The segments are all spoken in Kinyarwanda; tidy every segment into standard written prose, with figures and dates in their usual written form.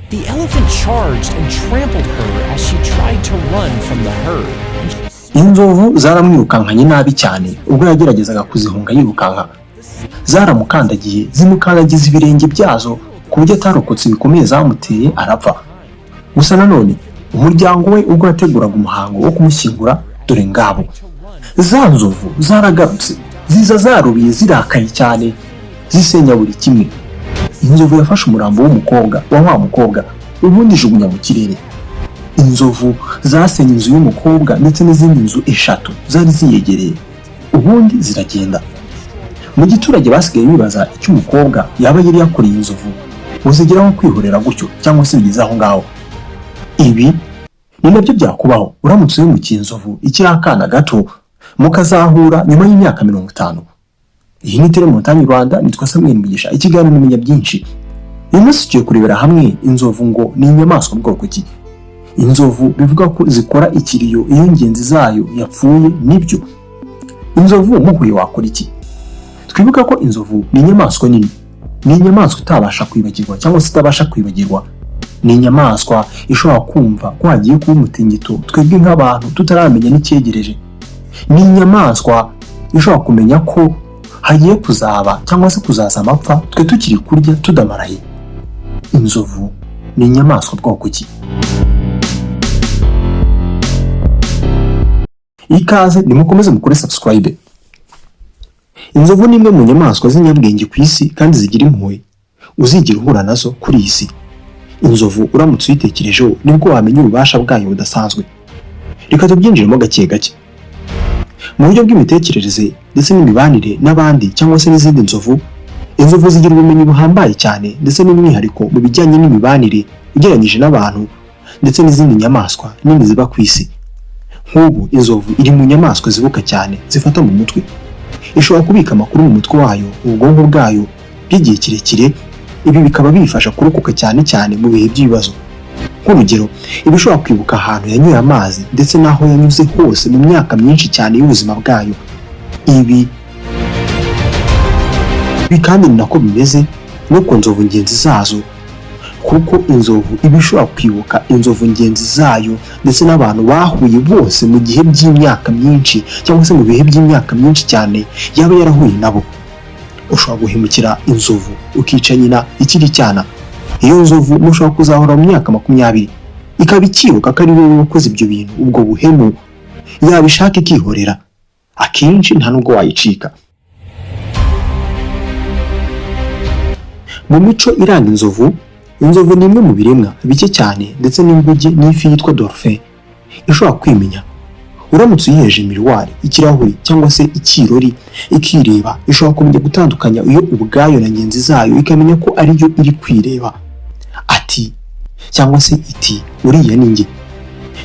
The elephant charged and trampled her as she tried to run from the herd. And she Inzovu zaramwirukankanye nabi cyane ubwo yageragezaga kuzihunga yirukanka. Zaramukandagiye, zimukandagiza ibirenge byazo ku buryo atarokotse ibikomeye zamuteye, arapfa. Gusa nanone umuryango we ubwo yateguraga umuhango wo kumushyingura, dore ngabo za nzovu zaragarutse, ziza zarubiye, zirakaye cyane, zisenya buri kimwe. Inzovu yafashe umurambo w'umukobwa wa mukobwa, ubundi ijugunya mu kirere. Inzovu zasenye inzu y'umukobwa ndetse n'izindi nzu eshatu zari ziyegereye, ubundi ziragenda. Mu giturage basigaye bibaza icyo umukobwa yaba yari yakoreye inzovu ngo zigeraho kwihorera gutyo cyangwa se bigeze aho ngaho. Ibi ni nabyo byakubaho uramutse wimukiye inzovu ikiri akana gato, mukazahura nyuma y'imyaka 50. Iyi ni Telemontagne Rwanda, nitwa Samuel Mugisha, ikiganiro nimenya byinshi. Uyu munsi tugiye kurebera hamwe inzovu ngo ni inyamaswa bwoko ki. Inzovu bivuga ko zikora ikiriyo iyo ngenzi zayo yapfuye, nibyo? Inzovu muhuye wakora iki? Twibuka ko inzovu ni inyamaswa nini, ni inyamaswa itabasha kwibagirwa cyangwa se itabasha kwibagirwa. Ni inyamaswa ishobora kumva ko hagiye kuba umutingito twebwe nk'abantu tutaramenya n'icyegereje. Ni inyamaswa ishobora kumenya ko hagiye kuzaba cyangwa se kuzaza amapfa twe tukiri kurya tudamaraye. Inzovu ni inyamaswa bwoko ki? Ikaze, nimukomeze mukore subscribe. Inzovu ni imwe mu nyamaswa z'inyabwenge ku isi kandi zigira impuhwe uzigira uhura nazo kuri iyi si. Inzovu uramutse uyitekerejeho nibwo wamenya ububasha bwayo budasanzwe. Reka tubyinjiremo gake gake. Mu buryo bw'imitekerereze ndetse n'imibanire n'abandi cyangwa se n'izindi nzovu, inzovu zigira ubumenyi buhambaye cyane ndetse n'umwihariko mu bijyanye n'imibanire ugereranyije n'abantu ndetse n'izindi nyamaswa nini ziba ku isi. Nk'ubu inzovu iri mu nyamaswa zibuka cyane, zifata mu mutwe. Ishobora kubika amakuru mu mutwe wayo, ubwonko bwayo, by'igihe kirekire. Ibi bikaba biyifasha kurokoka cyane cyane mu bihe by'ibibazo. Nk'urugero, iba ishobora kwibuka ahantu yanyweye amazi ndetse n'aho yanyuze hose mu myaka myinshi cyane y'ubuzima bwayo. Ibi kandi ni nako bimeze no ku nzovu ngenzi zazo, kuko inzovu iba ishobora kwibuka inzovu ngenzi zayo ndetse n'abantu bahuye bose mu gihe by'imyaka myinshi cyangwa se mu bihe by'imyaka myinshi cyane yaba yarahuye nabo. Ushobora guhemukira inzovu ukica nyina ikiri icyana. Iyo nzovu mushobora kuzahora mu myaka 20 ikaba ikibuka ko ari wowe wakoze ibyo bintu, ubwo buhemu, yabishaka ikihorera. Akenshi nta nubwo wayicika. Mu mico iranga inzovu, inzovu ni imwe mu biremwa bike cyane ndetse n'inguge n'ifi yitwa dolphin ishobora kwimenya. Uramutse uyiheje miruwari, ikirahuri cyangwa se ikirori ikireba, ishobora kumenya gutandukanya iyo ubwayo na ngenzi zayo, ikamenya ko ariyo iri kwireba, ati cyangwa se iti uriya ni njye.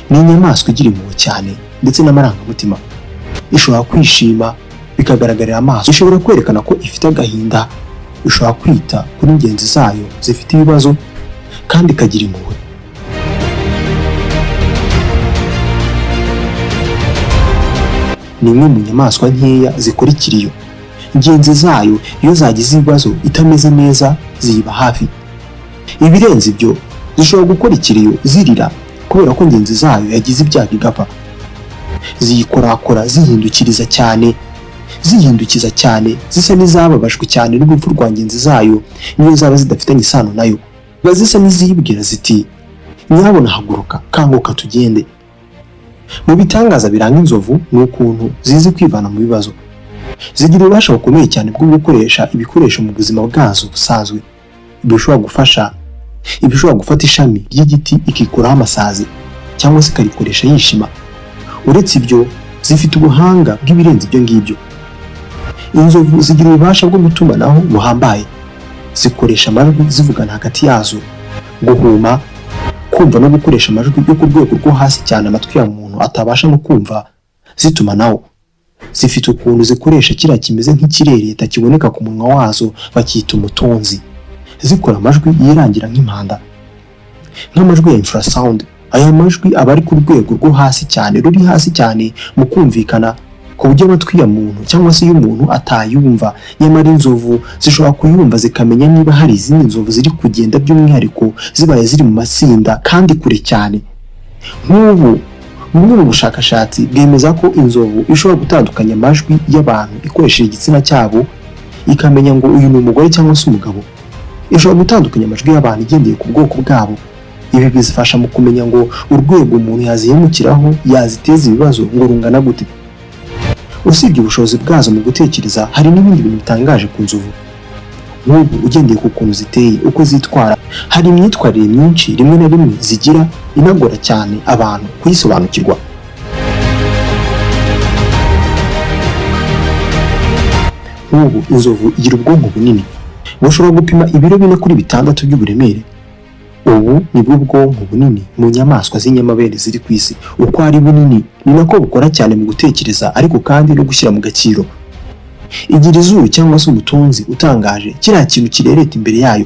Ni inyamaswa igira impuhwe cyane ndetse n'amarangamutima. Ishobora kwishima bikagaragarira amaso, ishobora kwerekana ko ifite agahinda, ishobora kwita kuri ngenzi zayo zifite ibibazo kandi ikagira impuhwe. Ni imwe mu nyamaswa nkeya zikora ikiriyo. Ngenzi zayo iyo zagize ibibazo itameze neza ziyiba hafi. Ibirenze ibyo, zishobora gukora ikiriyo zirira kubera ko ngenzi zayo yagize ibyago igapfa. Ziyikorakora zihindukiriza cyane, zihindukiza cyane, zisa n'izababajwe cyane n'urupfu rwa ngenzi zayo niyo zaba zidafitanye isano nayo. Ziba zisa n'iziyibwira ziti nyabona haguruka, kanguka tugende. Mu bitangaza biranga inzovu ni ukuntu zizi kwivana mu bibazo. Zigira ububasha bukomeye cyane bwo gukoresha ibikoresho mu buzima bwazo busanzwe. Ibishobora gufasha, ibishobora gufata ishami ry'igiti ikikuraho amasazi cyangwa se ikarikoresha yishima. Uretse ibyo, zifite ubuhanga bw'ibirenze ibyo ngibyo. Inzovu zigira ububasha bwo gutumanaho buhambaye. Zikoresha amajwi zivugana hagati yazo, guhuma, kumva no gukoresha amajwi yo ku rwego rwo hasi cyane amatwi ya muntu atabasha no kumva, zitumanaho. Zifite ukuntu zikoresha kiriya kimeze nk'ikirereta kiboneka ku munwa wazo, bacyita umutonzi, zikora amajwi yirangira nk'impanda. Nk'amajwi ya infrasound, aya majwi aba ari ku rwego rwo hasi cyane, ruri hasi cyane mu kumvikana, ku buryo amatwi ya muntu cyangwa se y'umuntu atayumva. Nyamara inzovu zishobora kuyumva zikamenya niba hari izindi nzovu ziri kugenda, by'umwihariko zibaye ziri mu matsinda kandi kure cyane. Nk'ubu bumwe mu bushakashatsi bwemeza ko inzovu ishobora gutandukanya amajwi y'abantu ikoresheje igitsina cyabo, ikamenya ngo uyu ni umugore cyangwa se umugabo. Ishobora gutandukanya amajwi y'abantu igendeye ku bwoko bwabo. Ibi bizifasha mu kumenya ngo urwego umuntu yazihemukiraho, yaziteza ibibazo, ngo rungana gute. Usibye ubushobozi bwazo mu gutekereza, hari n'ibindi bintu bitangaje ku nzovu. Nk'ubu ugendeye ku kuntu ziteye, uko zitwara, hari imyitwarire myinshi rimwe na rimwe zigira inagora cyane abantu kuyisobanukirwa. Nk'ubu inzovu igira ubwonko bunini bushobora gupima ibiro 4 kuri 6 by'uburemere. Ubu ni bwo bwonko bunini mu nyamaswa z'inyamabere ziri ku isi. Uko ari bunini ni nako bukora cyane mu gutekereza, ariko kandi no gushyira mu gaciro. Igira izuru cyangwa se umutunzi utangaje, kiriya kintu kirereta imbere yayo.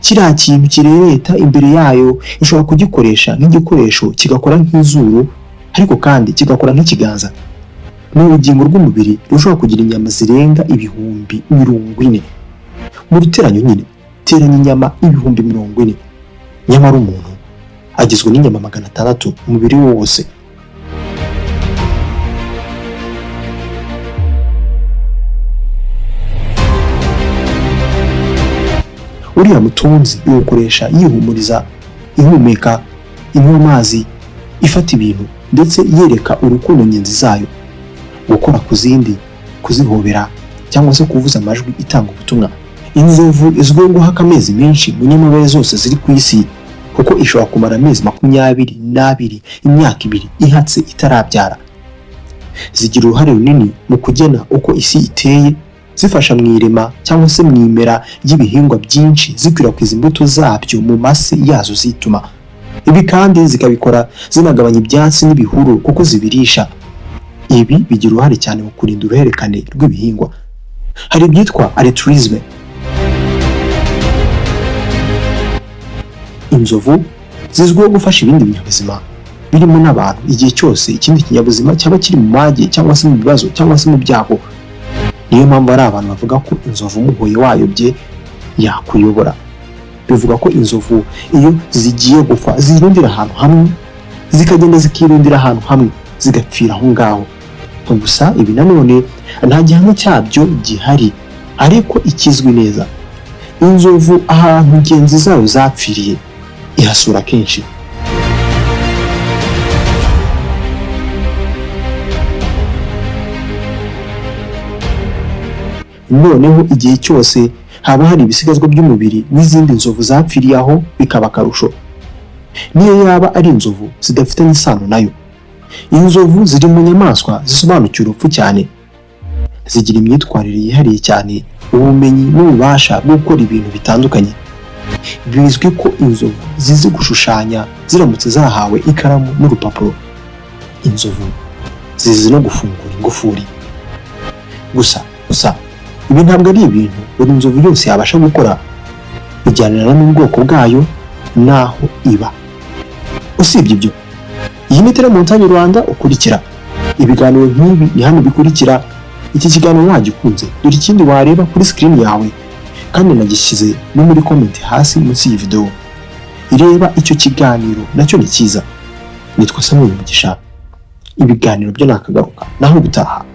Kiriya kintu kirereta imbere yayo ishobora kugikoresha nk'igikoresho, kigakora nk'izuru ariko kandi kigakora nk'ikiganza. Ni urugingo rw'umubiri rushobora kugira inyama zirenga 40,000. Mu ruteranyo nyine, teranya inyama 40,000. Nyamara umuntu agizwe n'inyama 600 umubiri we wose. Uriya mutunzi iwukoresha yihumuriza, ihumeka, inywa amazi, ifata ibintu, ndetse yereka urukundo ngenzi zayo, gukora ku zindi, kuzihobera cyangwa se kuvuza amajwi itanga ubutumwa. Inzovu izwiho guhaka amezi menshi mu nyamabere zose ziri ku isi, kuko ishobora kumara amezi 22, imyaka 2 ihatse itarabyara. Zigira uruhare runini mu kugena uko isi iteye, zifasha mu irema cyangwa se mu imera ry'ibihingwa byinshi, zikwirakwiza imbuto zabyo mu mase yazo zituma. Ibi kandi zikabikora zinagabanya ibyatsi n'ibihuru kuko zibirisha. Ibi bigira uruhare cyane mu kurinda uruhererekane rw'ibihingwa. Hari ibyitwa altruisme. Inzovu zizwiho gufasha ibindi binyabuzima birimo n'abantu igihe cyose ikindi kinyabuzima cyaba kiri mu mage cyangwa se mu bibazo cyangwa se mu byago. Niyo mpamvu hari abantu bavuga ko inzovu umuhoye wayobye yakuyobora. Bivuga ko inzovu iyo zigiye gupfa zirundira ahantu hamwe, zikagenda zikirundira ahantu hamwe, zigapfira aho ngaho. Gusa ibi nanone nta gihamya cyabyo gihari, ariko ikizwi neza, inzovu ahantu ngenzi zayo zapfiriye ihasura kenshi. Noneho igihe cyose haba hari ibisigazwa by'umubiri n'izindi nzovu zapfiriye aho, bikaba akarusho. Niyo yaba ari inzovu zidafitanye isano nayo. Inzovu ziri mu nyamaswa zisobanukiwe urupfu cyane. Zigira imyitwarire yihariye cyane, ubumenyi n'ububasha bwo gukora ibintu bitandukanye. Bizwi ko inzovu zizi gushushanya ziramutse zahawe ikaramu n'urupapuro. Inzovu zizi no gufungura ingufuri. Gusa ibi ntabwo ari ibintu buri nzovu yose yabasha gukora, bijyanirana n'ubwoko bwayo n'aho iba. Usibye ibyo, iyi ni Tele Montagne Rwanda ukurikira. Ibiganiro nk'ibi ni hano bikurikira. Iki kiganiro wagikunze, dore ikindi wareba kuri screen yawe, kandi nagishyize no muri comment hasi munsi y'iyi video. Reba icyo kiganiro nacyo ni cyiza. Nitwa Samuel Mugisha. Ibiganiro byo nakagaruka naho ubutaha.